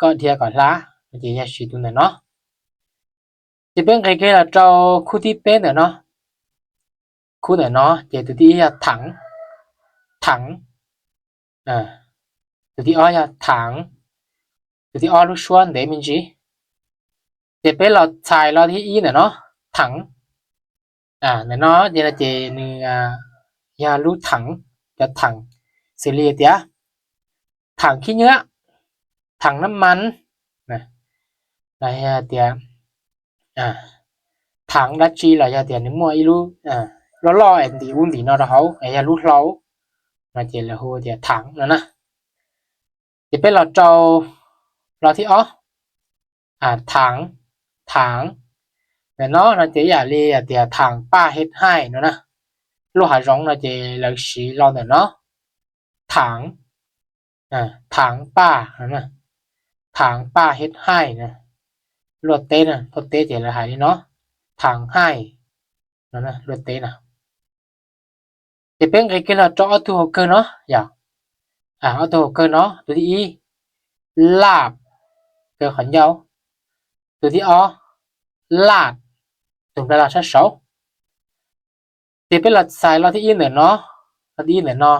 ก็เทียก็ละ โอเค อยากสิตัวไหนเนาะ จะเป็นใครๆ เราเจ้าคู่ที่เป็นเนาะ คู่ไหนเนาะ เจตัวที่อยากถัง ถัง อ่า ตัวที่อ้ออยากถัง ตัวที่อ้อรู้ชวนเดมินจี จะเป็นเราใช้เราที่อีเนี่ยเนาะ ถัง อ่າ เนี่ยเนาะ เจนะเจนี่ อ่า อยากรู้ถัง จะถัง สิเรียกเตีย ถังขี้เหงื่อ ถังน้ำมัน นะ แล้วอยากเตีย อ่า ถังดัชชี แล้วอยากเตียนี่มั่วอีรู้ อ่า ล้อๆ แอนดีอุ้นดีเนาะ เราเฮา ไอ้อยากรู้เรา มาเจแล้วฮู้เตียถังนั่นนะ จะเป็นเราเจ้า เราที่อ้อ อ่า ถາງ ຖາງ ແມ່ນເນາະ ເນາະ ເຈຢາລີ ອາ ເຕຍ ຖາງປ້າເຮັດຮ້າຍເນາະນະ ໂລຫະຢອງເນາະ ເຈລາວສີລອນເນາະ ຖາງ ອາ ຖາງປ້າຫັ້ນນະ ຖາງປ້າເຮັດຮ້າຍນະ ລວດເຕນະ ລວດເຕ ເຈລາວຫາຍເນາະ ຖາງຮ້າຍເນາະນະ ລວດເຕນະ. ຈະເປັນການກິນເຂົ້າເຈາະເອົາໂຕຫົວເກີເນາະ ຢ່າ ອາ ເອົາໂຕຫົວເກີເນາະ ໂຕທີອີ ລາບ ເກີຂອນຍາວ ໂຕທີອໍ ລາດ ໂຕແປລາຊະເຊົາ ຈະເປັນລາດຊາຍ ລາດທີອີເນີເນາະ ລາດທີອີເນີເນາະ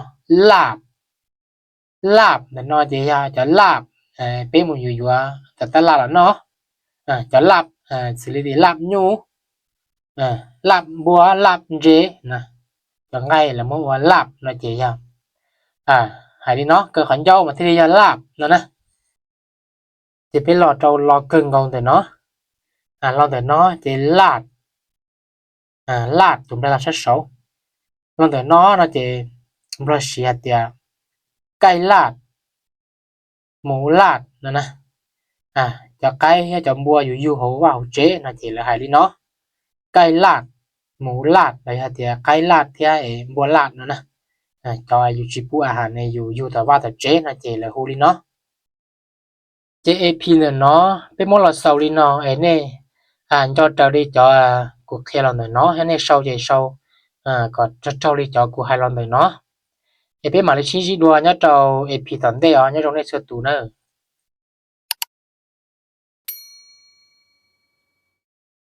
ລາບ ລາບເນີເນາະ ຈະຢາ ຈະລາບ ເອີ ເປັນໝູຢູ່ຢູ່ ຈະຕະລາດລະເນາະ ອາ ຈະລາບ ອາ ຊິລິຕິລາບຫູ ອາ ລາບບົວ ລາບເຈນະ ໂຕ ចង្អែ là món ăn lạp ເນາະ ເຈຍາວ ອາ ຫາຍລີເນາະ ເກີດຂອນເຈົ້າມາທີ່ເລຍາລາບເນາະນະ ເຈເປຫຼໍ່ເຈົ້າ ລອເກີງເຂົາເຕີເນາະ ອາ ລອເຕີເນາະ ເຈລາດ ອາ ລາດ ໂຕແປລາວຊັດເຊົາ ລອເຕີເນາະເນາະ ເຈ ພວກເຮົາຊິຫາເຕີ ໄກ່ລາດ ໝູລາດເນາະນະ ອາ ເຈົ້າໄກ່ ເຈົ້າບົວ ຢູ່ຢູ່ ເຮົາວ່າເຮົາເຈເນາະ ເຈລະຫາຍລີເນາະ ໄກ່ລາດ ໝູລາດ ລະຫາເຕີ ໄກ່ລາດ ເທຍ ເອ ບົວລາດເນາະນະ ອາ ເຈົ້າອາຍຸຈິປູອາຫານເນ ຢູ່ຢູ່ຕາວ່າຕາເຈເນາະ ເຈລະຮູ້ລີເນາະ ເຈເອພີເນີເນາະ ເປັນໝົດລະເຊົາລີເນາະ ເອເນ ອາ ເຈົ້າເຈົ້າລີເຈົ້າ ອາ ກູເຄລອນເນີເນາະ ເອເນ ເຊົາເຈເຊົາ ອາ ກໍເຈົ້າເຈົ້າລີເຈົ້າ ກູໄຮລອນເນີເນາະ ເອເປມາລີຊິຈິດັວ ຍອດເຈົ້າ ເອພີຕອນເດອໍ ຍອດເຈົ້າເນ ເຊື່ອຕູເນີ